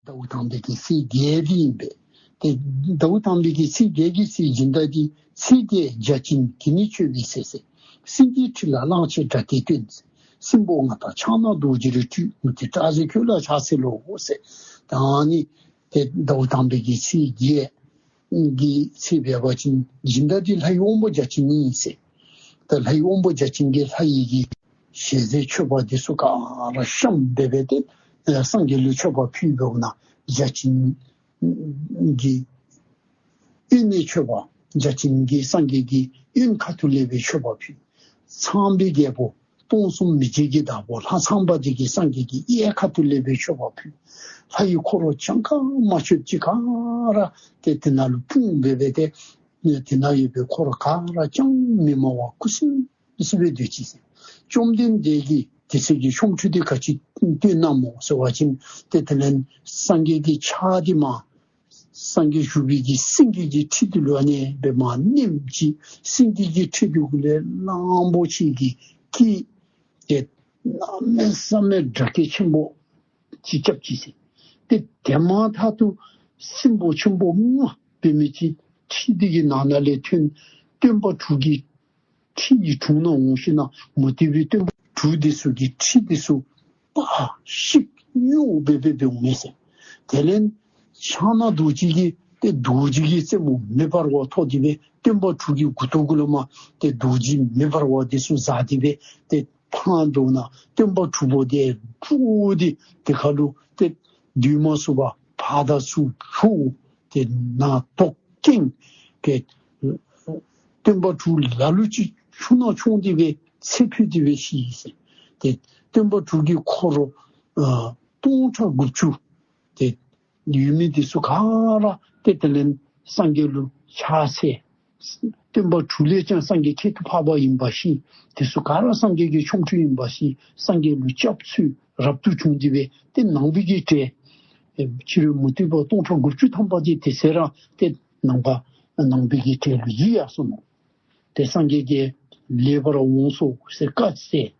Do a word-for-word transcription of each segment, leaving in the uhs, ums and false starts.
ཟླཝ་དང་པའི་གི་ཚེས་བརྒྱད་འདི་ཨིན་པས། ཏེ་ཟླཝ་དང་པའི་གི་ཚེས་བརྒྱད་ཀྱི་ཚེ་སྦྱིན་བདག་འདི་ཚེས་བརྒྱད་བརྒྱ་བྱིན་གྱིས་ནི་མཆོད་པའི་ཚེ་ཟེར། སེང་གེའི་ཁྲི་ལ་གླང་ཆེན་སྒྲ་སྐད་བཏོན། སྲིན་པོ་ལྔ་དང་ཕྱག་ན་རྡོ་རྗེ་རིགས་སྤྲུལ། མུ་སྟེགས་སྐྲག་མཛད་ཁྱོད་ལ་ཕྱག་འཚལ་ལོ་ཟེར། ད་ཨ་ནི་ཏེ་ཟླཝ་དང་པའི་གི་ཚེས་བརྒྱད་ཀྱི་ཚེ་འབད་བ་ཅིན་སྦྱིན་བདག་འདི་ལྷའི་དབང་པོ་བརྒྱ་བྱིན་ཨིན་ཟེར། ད་ལྷའི་དབང་པོ་བརྒྱ་བྱིན་གྱིས་ལྷ་ཡི་གི་ཞལ་ཟས་མཆོད་པ་འདི་ཚུ་ག་ར་བཤམས་སྦེ་སྦེ་ཏེ་སངས་རྒྱས་ལུ་མཆོད་པ་ཕུལ་བའི་ནང་བརྒྱ་བྱིན་གྱིས་གཡོན་ནས་མཆོད་པ། བརྒྱ་བྱིན་གྱིས་སངས་རྒྱས་ཀྱི་གཡོན་ཁ་ཐུག་ལས་སྦེ་མཆོད་པ་ཕུལ། ཚངས་པའི་རྒྱལ་པོ་སྟོང་གསུམ་མི་མཇེད་ཀྱི་བདག་པོ་ལྷ་ཚངས་པ་འདི་གིས་སངས་རྒྱས་ཀྱི་གཡས་ཁ་ཐུག་ལས་སྦེ་མཆོད་པ་ཕུལ། ལྷ་ཡི་འཁོར་གྱངས་ཁ་མ་ཆོདཔ་ཅིག་ག་ར་ཏེ་དེ་ནང་ལུ་སྤུངས་སྦེ་སྦེ་ཏེ་དེ་ནང་ཡོད་པའི་འཁོར་ག་ར་ཅང་མི་སྨྲ་བར་ཁུ་སིམ་སིམ་སྦེ་སྡོད་ཅི་ཟེར། བཅོམ་ལྡན་འདས་ཀྱིས་དེ་ཚེ་གི་ཆོ་འཕྲུལ་འདི་ག་ཅི་སྟོན་གནངམ་སྨོ་ཟེར་བ་ཅིན་ཏེ་དེ་ལས་སངས་རྒྱས་ཀྱི་ཕྱག་འདི་མར་སངས་རྒྱས་བཞུགས་པའི་གི་སེང་གེ་གི་ཁྲི་འདི་ལུ་ཨ་ནི་སྦེ་མར་མནན་ཅི། སེང་གེ་གི་ཁྲི་འདི་གུ་ལས་གླང་པོ་ཆེ་གི་སྐད་ཏེ་གནམ་མེད་ས་མེད་སྒྲ་སྐད་ཆེན་པོ་ཅིག་རྐྱབ་ཅི་ཟེར། ཏེ་དེ་མ་ཐག་ཏུ་སྲིན་པོ་ཆེན་པོ་ལྔ་འབད་མི་ཅིག་ཁྲི་འདི་གི་ནང་ན་ལས་ཐོན། སྟོན་པ་དྲུག་གི་ཁྲི་ཡི་དྲུང་ནང་འོང་ཞིནམ་ལས་མུ་སྟེགས་པའི་སྟོན་པ་དྲུག་འདི་ཚུ་གི་ཁྲི་འདི་ཚུ་ཕར་བཤིག་གཡོ་སྦེ་སྦེ་འབད་འོང་མས་ཟེར། དེ་ལས་ཕྱག་ན་རྡོ་རྗེ་གིས་ཏེ་རྡོ་རྗེ་གི་རྩེ་མོ་མེ་འབར་བ་ཐོགས་ཏེ་སྦེ་སྟོན་པ་དྲུག་གི་མགུ་ཏོ་གུ་ལས་མར་ཏེ་རྡོ་རྗེ་མེ་འབར་བ་འདི་ཚུ་འཛག་སྟེ་སྦེ་ཏེ་འཕངས་འགྱོཝ་ད་སྟོན་པ་དྲུག་པོ་འདི་འདྲོགས་ཏེ་དེ་ཁར་ལུ་ཏེ་སྡོད་མ་ཚུགས་པར་ཕར་དང་ཚུར་འགྱོ། ཏེ་ནང་དོག་ཀེང་ཏེ་སྟོན་པ་དྲུག་ལ་ལུ་ཅིག་ཆུ་ནང་མཆོངས་ཏེ་སྦེ་ཚེ་འཕོས་ཏེ་སྦེ་ཤི་ཡི་ཟེར། ཏེ་སྟོན་པ་དྲུག་གི་འཁོར་ཨ་སྟོང་ཕྲག་དགུ་བཅུ་ཏེ་ཡོད་མི་འདི་ཚུ་ག་ར་ཏེ་དེ་ལས་སངས་རྒྱས་ལུ་ཕྱག་འཚལ། སྟོན་པ་དྲུག་ལས་ཀྱང་སངས་རྒྱས་ཁྱད་དུ་འཕགས་པ་ཨིན་པ་ཤེས། དེ་ཚུ་ག་ར་སངས་རྒྱས་ཀྱི་ཆོ་འཕྲུལ་ཨིན་པ་ཤེས། སངས་རྒྱས་ལུ་སྐྱབས་བཅོལ་རབ་ཏུ་བྱུང་སྟེ་སྦེ་ཏེ་ནང་པའི་གི་གྲལ་ཨེ་ཕྱི་རོལ་མུ་སྟེགས་པ་སྟོང་ཕྲག་དགུ་བཅུ་ཐམ་པ་ཅིག་དེ་ཚེ་ར་ཏེ་ནང་པ་ནང་པའི་གི་གྲལ་ལུ་འཛུལ་ཡར་སོ་ནུག། ཏེ་སངས་རྒྱས་ཀྱིས་ལེགས་པར་འོངས་སོ་ཟེར་བཀའ་སྩལ།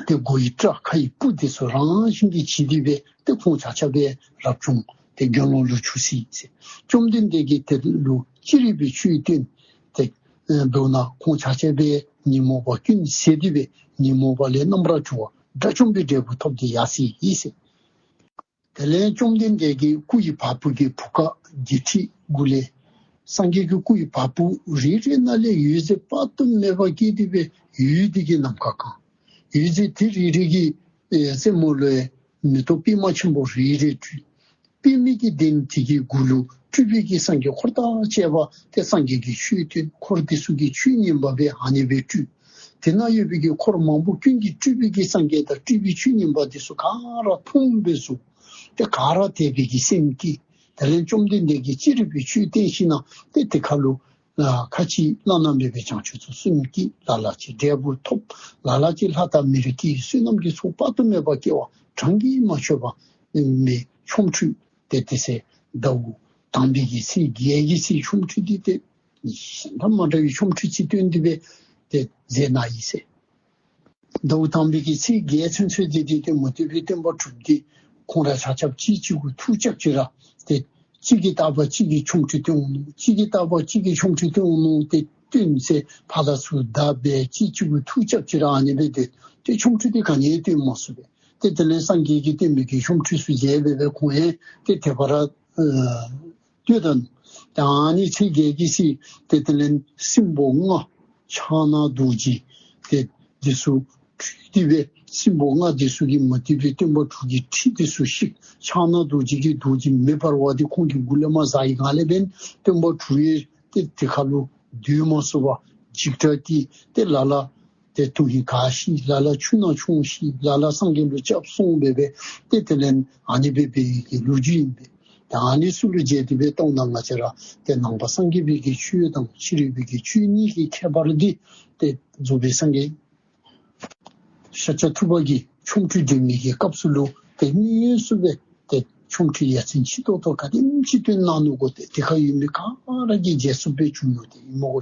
ཏེ་མགོ་ཡི་སྐྲ་ཁ་ཡི་སྤུ་འདི་ཚུ་རང་བཞིན་གྱིས་བྱི་སྟེ་སྦེ་ཏེ་ཁོང་ཆ་ཁྱབ་སྦེ་རབ་བྱུང་ཏེ་དགེ་སློང་ལུ་གྱུར་ཅི་ཟེར། བཅོམ་ལྡན་འདས་ཀྱིས་དེ་ལུ་ཅི་རིགས་པའི་ཆོས་བསྟན། ཏེ་ཨེ་མདོར་ན་ཁོང་ཆ་ཁྱབ་སྦེ་ཉོན་མོངས་པ་ཀུན་ཟད་དེ་སྦེ་ཉོན་མོངས་པ་ལས་རྣམ་པར་གྲོལ་བ་དགྲ་བཅོམ་པའི་འབྲས་བུ་ཐོབ་སྟེ་ཡར་སོ་ཡི་ཟེར། དེ་ལས་བཅོམ་ལྡན་འདས་ཀྱི་སྐུ་ཡི་བ་སྤུ་གི་བུ་ག་བརྒྱད་ཁྲི་གུ་ལས་སངས་རྒྱས་ཀྱི་སྐུ་ཡི་བ་སྤུ་རེ་རེ་ནང་ལས་འོད་ཟེར་དཔག་ཏུ་མེད་པ་སྐྱེས་ཏེ་སྦེ་འོད་དེ་གིས་ནམ་མཁའ་གང་། འོད་ཟེར་དེ་རེ་རེ་གིས་ཨེ་རྩེ་མོ་ལུ་མེ་ཏོག་པདྨ་ཆེན་པོ་རེ་རེ་སྤྲུལ། པདྨའི་གི་གདན་དེ་གི་གུ་ལུ་སྤྲུལ་པའི་གི་སངས་རྒྱས་འཁོར་དང་བཅས་པ་ཏེ་སངས་རྒྱས་ཀྱི་ཆོས་སྟོན། འཁོར་དེ་ཚུ་གིས་ཆོས་ཉན་པ་སྦེ་ཨ་ནི་སྦེ་སྤྲུལ། དེ་ནང་ཡོད་པའི་གི་འཁོར་མང་པོ་ཀུན་གྱིས་སྤྲུལ་པའི་གི་སངས་རྒྱས་དང་སྤྲུལ་པའི་ཆོས་ཉན་པ་དེ་ཚུ་ག་ར་མཐོང་སྦེ་བཟོ། ཏེ་ག་ར་དད་པའི་གི་སེམས་བསྐྱེད། དེ་ལས་བཅོམ་ལྡན་འདས་ཀྱིས་ཅི་རིགས་པའི་ཆོས་བསྟན་ཞིནམ་ལས་ཏེ་དེ་ཁར་ལུ་ཨ་ཁ་ཅིག་བླ་ན་མེད་པའི་བྱང་ཆུབ་ཏུ་སེམས་བསྐྱེད། ལ་ལ་ཅིག་འབྲས་བུ་ཐོབ། ལ་ལ་ཅིག་ལྷ་དང་མིར་སྐྱེས། བསོད་ནམས་ཀྱི་ཚོགས་དཔག་ཏུ་མེད་པ་སྐྱེ་བ་གྲངས་ཀྱིས་མ་ཆོད་པ་མི་ཆོ་འཕྲུལ་ཏེ་དེ་ཚེ་ཟླཝ་དང་པའི་གི་ཚེས་བརྒྱད་ཀྱི་ཚེ་ཆོ་འཕྲུལ་འདི་ཏེ་གཞན་དང་མ་འདྲ་བའི་ཆོ་འཕྲུལ་ཅིག་སྟོན་ཏེ་སྦེ་ཏེ་མཛད་གནང་ཡི་ཟེར། ཟླཝ་དང་པའི་གི་ཚེས་བརྒྱད་ཚུན་ཚོད་འདི་ཏེ་ཏེ་མུ་སྟེགས་པའི་སྟོན་པ་དྲུག་འདི་ཁོང་ར་ཆ་ཁྱབ་གཅིག་གཅིག་གུ་ཐུགས་རྐྱབ་ཅི་ར་ཏེ་གཅིག་གིས་བརྟག་པ་གཅིག་གིས་ཆོ་འཕྲུལ་སྟོན་འོང་ནུག། གཅིག་གིས་བརྟག་པ་གཅིག་གིས་ཆོ་འཕྲུལ་སྟོན་འོང་ནུག། ཏེ་སྟོན་ཚེ་ཕར་དང་ཚུར་བརྡབ་སྦེ་གཅིག་གཅིག་གུ་ཐུགས་རྐྱབ་ཅི་ར་ཨ་ནི་སྦེ་ཏེ་ཏེ་ཆོ་འཕྲུལ་འདི་ག་ནི་ཡང་སྟོན་མ་ཚུགས་པས། ཏེ་དེ་ལས་སངས་རྒྱས་ཀྱིས་སྟོན་པའི་གི་ཆོ་འཕྲུལ་ཚུ་མཇལ་སྦེ་སྦེ་ཁོང་ཡང་ཏེ་དད་པ་ར་ཨ་ལྟོས་ད་ནུག། ཏེ་ཨ་ནི་ཚེས་བརྒྱད་ཀྱི་ཚེ་ཏེ་དེ་ལས་སྲིན་པོ་ལྔ་ཕྱག་ན་རྡོ་རྗེ་ཏེ་འདི་ཚུ་སྤྲུལ་ཏེ་སྦེ་སྲིན་པོ་ལྔ་འདི་ཚུ་གིས་མུ་སྟེགས་པའི་སྟོན་པ་དྲུག་གི་ཁྲི་འདི་ཚུ་བཤིག། ཕྱག་ན་རྡོ་རྗེ་གིས་རྡོ་རྗེ་མེ་འབར་བ་འདི་ཁོང་གི་མགུ་ལས་མར་འཛག་ཡི་ག་ལས་འབདན་སྟོན་པ་དྲུག་ཡང་ཏེ་དེ་ཁར་ལུ་སྡོད་མ་ཚུགས་པར་འཇིགས་སྐྲག་སྐྱེས། ཏེ་ལ་ལ་ཏེ་དོན་ཧིང་ག་ཤི། ལ་ལ་ཆུ་ནང་མཆོངས་ཤི། ལ་ལ་སངས་རྒྱས་ལུ་སྐྱབས་སོང་སྦེ་སྦེ་ཏེ་དེ་ལས་ཨ་ནི་སྦེ་འབད་ཡི་གི་ལོ་རྒྱུས་ཨིན་པས། ཏེ་ཨ་ནི་ཚུ་ལུ་མཇལ་ཏེ་སྦེ་བལྟཝ་ད་ང་བཅས་ར་ཏེ་ནང་པ་སངས་རྒྱས་པའི་གི་ཆོས་དང་ཕྱི་རོལ་པའི་གི་ཆོས་གཉིས་ཀྱི་ཁྱད་པར་འདི་ཏེ་རྫོགས་པའི་སངས་རྒྱས་ཤཱཀྱ་ཐུབ་པ་གིས་ཆོ་འཕྲུལ་འགྲན་ནི་གི་སྐབས་སུ་ལུ་ཏེ་དངོས་སུ་སྦེ་ཏེ་ཆོ་འཕྲུལ་ཡ་མཚན་ཆེ་ཏོག་ཏོ་ག་དེམ་ཅིག་སྟོན་གནང་ནུག་གོ། ཏེ་དེ་ཁར་ཡོད་མི་ག་ར་གིས་མཇལ་ཚུགསཔ་སྦེ་བྱུང་ཡོད་དེ་ཨིན་མས་གོ།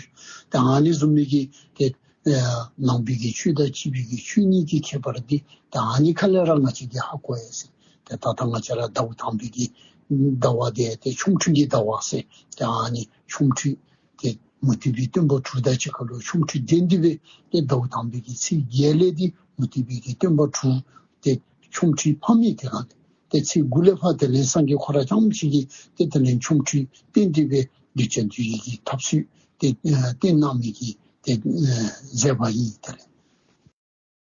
ཏེ་ཨ་ནི་བཟུམ་མའི་གི་ཏེ་ཨེ་ནང་པའི་གི་ཆོས་དང་ཕྱི་པའི་གི་ཆོས་གཉིས་ཀྱི་ཁྱད་པར་འདི་ཏེ་ཨ་ནི་ཁ་ལས་ར་ང་བཅས་ཀྱིས་ཧ་གོ་ཡི་ཟེར། ཏེ་ ཏེ་ད་ལྟོ་ང་བཅས་ར་ཟླཝ་དང་པའི་གི་ཟླ་བ་དེ་ཏེ་ཆོ་འཕྲུལ་གྱི་ཟླ་བ་ཟེར། ཏེ་ཨ་ནི་ཆོ་འཕྲུལ་ཏེ་མུ་སྟེགས་པའི་སྟོན་པ་དྲུག་དང་གཅིག་ཁར་ལུ་ཆོ་འཕྲུལ་སྟོན་ཏེ་སྦེ་ཏེ་ཟླཝ་དང་པའི་གི་ཚེས་བརྒྱད་ལས་ཏེ་མུ་སྟེགས་པའི་གི་སྟོན་པ་དྲུག་ཏེ་ཆོ་འཕྲུལ་ཕ་མེས་དེ་ཁར་ཏེ་ཚེས་དགུ་ལས་ཕར་དེ་ལས་སངས་རྒྱས་ཁོ་ར་རྐྱངམ་ཅིག་གིས་ཏེ་དེ་ལས་ཆོ་འཕྲུལ་སྟོན་ཏེ་སྦེ་གདུལ་བྱ་འདུལ་བའི་གི་ཐབས་ཚུ་ཏེ་ཨ་སྟོན་གནང་མི་གི་ཏེ་ཨ་མཛད་པ་ཨིན། དེ་ལས་